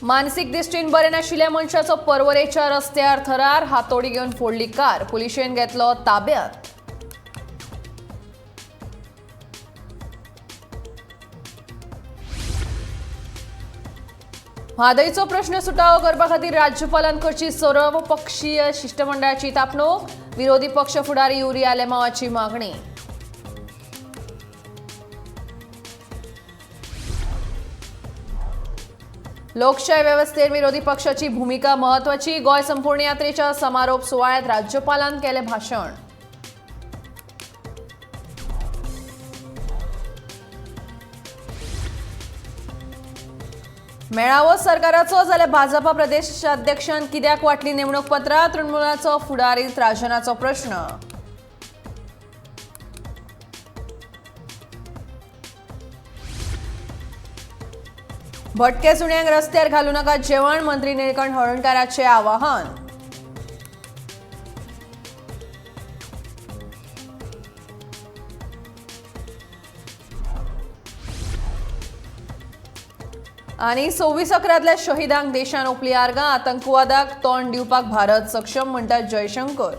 मानसीक दृश्टीन बरें नाशिल्ल्या मनशाचो पर्वरेच्या रस्त्यार थरार, हातोडी घेवन फोडली कार, पुलिशेन घेतलो ताब्यात। म्हादयचो प्रश्न सुटावो करपा खातीर राज्यपालान करची सर्वपक्षीय शिश्टमंडळाची थापणूक, विरोधी पक्ष फुडारी युरी आलेमावाची मागणी। लोकशाय व्यवस्थेत विरोधी पक्षाची भूमिका महत्वाची, गोंय संपूर्ण यात्रेच्या समारोप सुवाळ्यात राज्यपालान केले भाषण। मेळावो सरकाराचो जाल्यार भाजपा प्रदेश अध्यक्षान कित्याक वांटली नेमणूक पत्रां, तृणमूलाचो फुडारी राजनाचो प्रश्न। भटके सुण्यांक रस्त्यार घालू नाका जेवण, मंत्री निळकंठ हळर्णकाराचे आवाहन। आनी 26/11 शहीदांक देशान ओपली आर्गां, आतंकवादाक तोंड दिवपाक भारत सक्षम म्हणटा जयशंकर।